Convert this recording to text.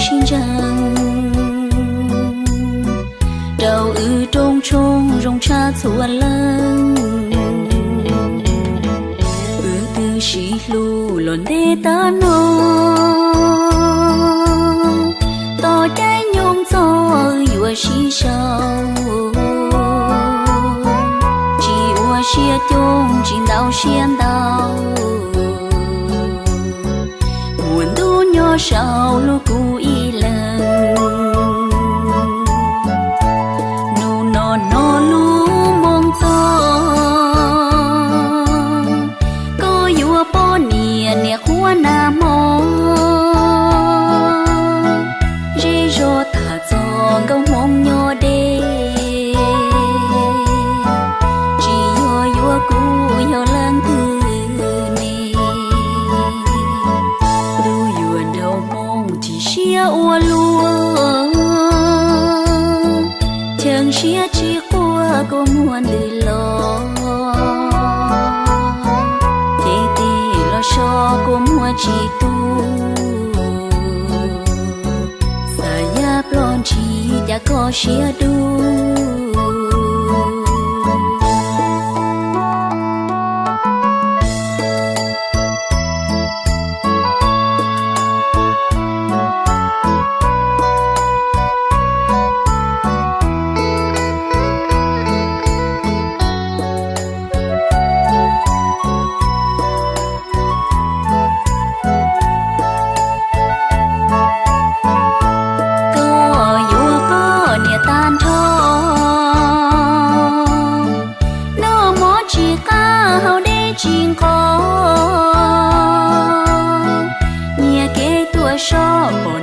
sib ntseeg rau wb rooj tshoob zoo tshaj txhua leej. Wb twb sib hlub los ntev tag no, tos caij nyoog txog wb yuav sib sau. Tsis ua siab coob tsis ntau siab ntau, muaj ntuj nyob saum lub kub ib leeg. Hnub no hnov lub moo txog, koj yuav poj niam niam qhuav nag hmo. Zej zog tham txog nkauj hmoob nyob deb, tsis yog yuav kuv yog leej twg ne. Ntuj yuav nraug hmoob chim siab ua luaj, cheem siab tsis quaj kua muag ntws los. Cev tes los so kua muag tsis tu, xav yaj ploj ntshis cas koj siab dub. Koj yuav poj niam tag nrho, noj mov tsis qab haus dej tsis nqos, nyiag kev tuaj soj pom